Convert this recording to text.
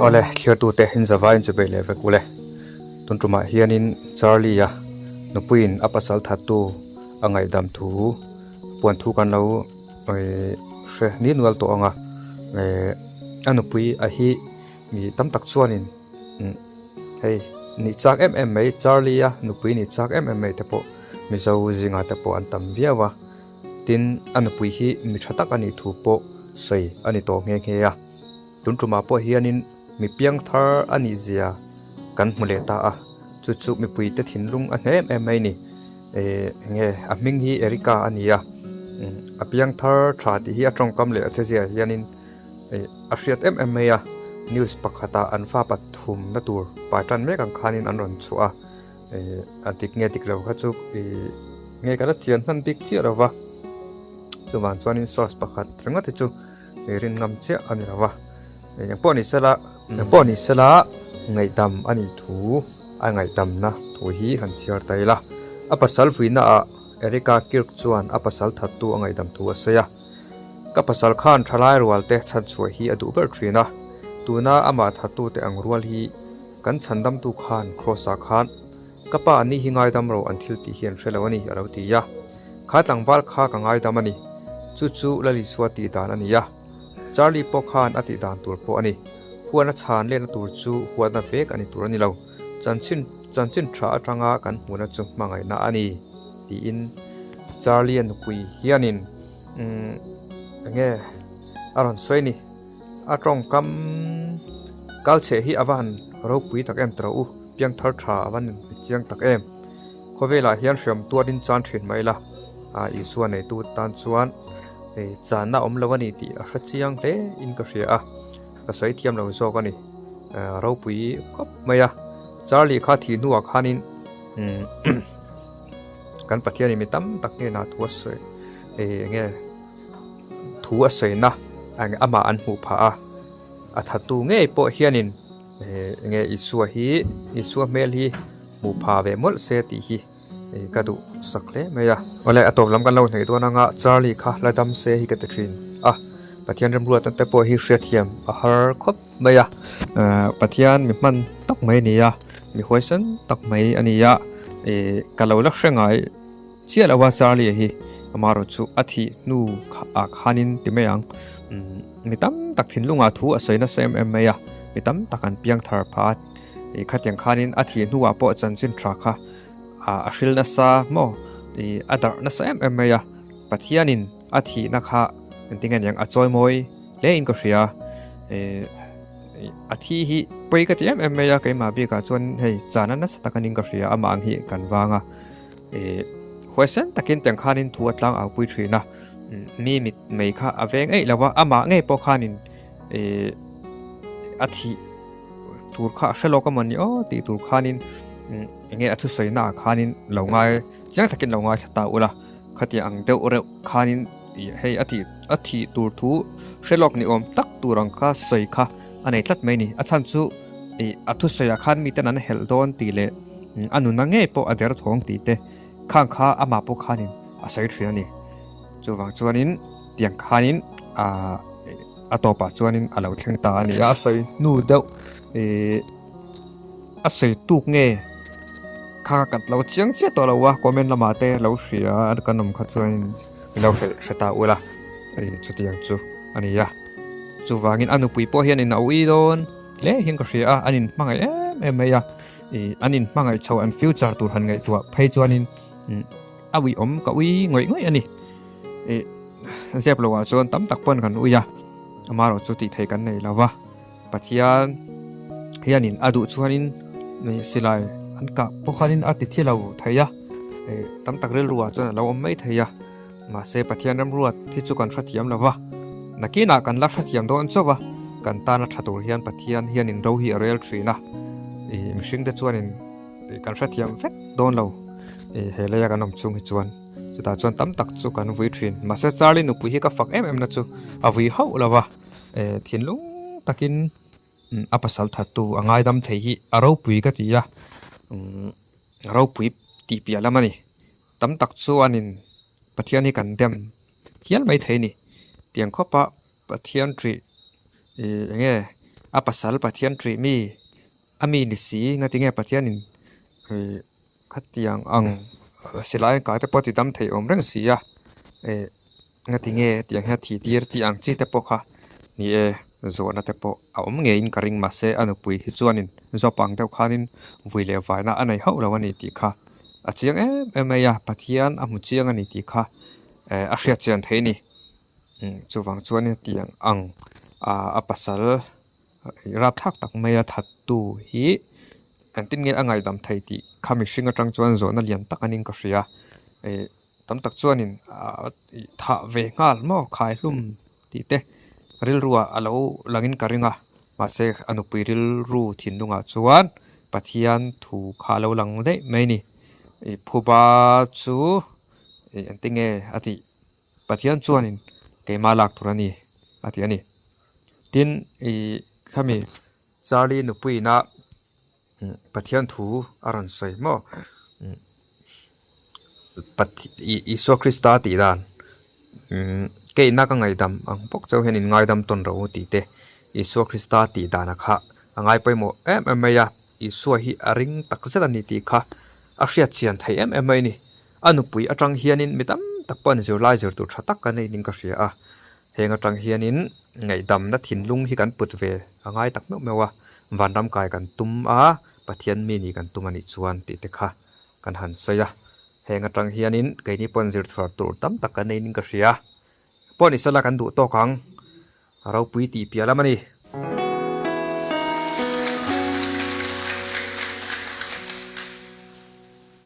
Awle, thliartute in zavai in chubei leh vek ule. Tun tumah hianin Charlie-a nupuiin a pasal thattu a ngaihdam thu puan thu kan lo hre ni nual tawh ang a. A nupui a hi mi tam tak chuanin hei nih chak em em mai Charlie-a nupui nih chak em em mai te pawh Mizo zingah te pawh an tam viau a. Tin, a nupui hi mi tha tak a nih thu pawh sawi a ni tawh nghe nghe a. Tun tumah pawh hianin mi piang thar a nih zia kan hmu leh ta a, chu chu mipuite thinlung a hne em em mai a ni. Ehh enge a hming hi Erica a ni a, a piang thar tha tih hi a tawngkam leh a che ziaah hianin eh a hriat em em mai a, news pakhatah an fa pathumna tur pai tan mek ang khanin an rawn chhuah a, eh a dik nge dik lo kha chu ih nge ka la chian hman bik chiah lo va, chuvang chuanin source pakhat ringawt hi chu. Ih rin ngam chiah a ni lo va, eng pawh ni sela, eng pawh ni sela ngaihdam a nih thu a ngaihdamna thu hi han chhiar ta ila. A pasal vuinaah Erika Kirk chuan a pasal thattu a ngaihdam thu a sawi a, Ka pasal khan thalai rual te chhanchhuah hi a duh ber thin a, tuna amah thattute ang rual hi kan chhandamtu khan Cross-ah khan Ka pa ani hi ngaidam ro an thil tih hi an hre lo a ni, a lo ti a. Kha tlangval kha ka ngaidam a ni. Chu chu Lalisua tih dan a ni a. Charlie pawh khan a tih dan tur pawh a ni. Huatna chhan lehna tur chu huatna vek a ni tur a ni lo. Chanchin chanchin tha atanga kan hmuhna chu hmangaihna a ni, tiin Charlie-a nupui hianin umm enge a rawn sawi ni. A tawngkam kal chheh hi a va han ropui tak em tawh u, piangthar tha a va ni chiang tak em. Khawvelah hian hriam tuarin chan thin mai la, a Isua neitu tan chuan channa awm lo a ni tih a hre chiang hle in ka hria a, ka sawi thiam lo zawk a ni, ropui khawp mai a. Charlie kha thih hnuah khanin kan Pathianin mi tam tak hnenah thu a sawi eng nge. Thu a sawina eng amah an hmuh phah a, a thattu ngei pawh hianin enge Isua hi Isua hmel hi hmuh phah ve mawlh se tih hi ka duh sak hle mai a. Awle a tawp lam kan lo hnaih dawn anga Charlie kha la dam se hi ka ti thin a, Pathian remruatna te pawh hi hriatthiam a har khawp mai a, Pathian mi hman tak mai a ni a, mi huaisen tak mai a ni a, ka lo la hre ngai. Chiah lo a Charlie hi amaherawh chu a thih hnu ah khanin ti mai ang mi tam tak thinlungah thu a sawi nasa em em mai a mi tam tak an piang thar phah a ih khatiang khanin a thih hnuah pawh chanchin tha kha a hril nasa maw ih a darh nasa em em mai a Pathianin a thihna kha engtin nge niang a chawi mawi hle in ka hria ih a thi hi pawi ka ti em em mai a keimah bikah chuan hei chana nasa tak anin ka hria amah ang hi kan vang a. Ih huaisen takin tiang khanin thu a tlang au pui thin a, mi mit mei kha a veng eih lo a, amah ngei pawh khanin ih a thih tur kha a hre lawk a mawni aw tih tur khanin eng nge a thusawi naah khanin lo ngai chiang takin lo ngaithla ta ula, khatiang ang deuh reuh khanin ih hei a thih a thih tur thu hre lawk ni awm tak tur ang kha sawi kha a nei tlat mai a ni, a chhan chu ih a thusawiah khan miten an helh dawn tih leh. A nuna ngei pawh a der thawng tih te khang kha amah pawh khanin a sawi thin a ni. Chuvang chuanin tiang khanin ah a tawpah chuanin a lo thleng ta a ni a, a sawi hnu deuh ih a sawi tuk nge kha ka lo chiang chiah tawh lo a, comment lamah te lo hria a kan awm kha chuanin i lo hrilh hre ta ula ih chutiang chu a ni a. Chuvangin a nupui pawh hianin a ui dawn hle hian ka hria a, an inhmangaih em em mai a. Ih an in hmangaih chho an future tur han ngaihtuah phei chuanin a ui awm ka ui ngawih ngawih a ni. Ih zep lo ah chuan tam tak pawn kan ui a, amaherawh chu tih theih kan nei lo va, Pathian hianin a duh chuanin silai an kah pawh khanin a ti thi lo thei a, ih tam tak rilru ah chuan a lo awm mai thei a, mahse Pathian remruat hi chu kan hrethiam lo va, nakinah kan la hrethiam dawn chauh a, kan tana tha tur hian Pathian hianin ro hi a rel thin a, ih mihring te chuanin ih kan hrethiam vek dawn lo ih he leia kan awm chhung hi chuan chutah chuan tam tak chu kan vui thin mahse Charlie nupui hi ka fak em em na chu a vui hauh lo va eh thinlung takin a pasal thattu a ngaidam thei hi a ropui ka ti a umm ropui tih piah lam a ni. Tam tak chuanin Pathian hi kan dem hial mai thei a ni. Tiang khawpa Pathian ṭih ih eng nge A pasal Pathian ṭih mi a mi ni si ngatinge Pathianin ih khatiang ang silai an kai te pawh ti dam thei awm reng si a ih ngatinge tiang hian thih tir tih ang chi te pawh kha ni e zawhna te pawh a awm ngeiin ka ring mahse a nupui hi chuanin zawp ang deuh khanin vui leh vaina a nei hauh lo a ni tih kha a chiang em em mai a Pathian a hmu chiang a ni tih kha eh a hriat chian theih a ni chuvang chuanin tiang ang ah a pasal rapthlak tak maia thattu hi engtin nge a ngaihdam thei tih kha mihring atang chuan zawhna lian tak a ning ka hria ih tam tak chuanin ah thah ve nghal maw khaihlum tih te rilruah a lo langin ka ring a mahse a nupui rilru thinlungah chuan Pathian thu kha a lo lang daih mai a ni ih phuba chu ih engtin nge a tih. Pathian chuanin keimah lak tur a ni a ti a ni. Tin, ih khami Charlie nupuiina Pathian thu a rawn sawi maw? Isua Krista tih dan keina ka ngaidam ang bawk chauh hian in ngaidam tawn rawh u tih te Isua Krista tih dana kha a ngai pawimawh em em mai a, Isua hi a ring tak zet a ni tih kha a hriat chian thei em em mai a ni. A nupui atang hianin mi tam tak pawh an zirlai zir tur tha tak kan nei ning ka hria a, heng atang hianin ngaihdamna thinlung hi kan put ve a ngai tak meuh meuh a, vanram kai kan tum a, Pathian mi nih kan tum a nih chuan tih te kha kan han sawi a, heng atang hianin keini pawh an zir chhuah tur tam tak kan nei ning ka hria. Pawh ni sela kan duh tawk ang, a ropui tih piah lam a ni.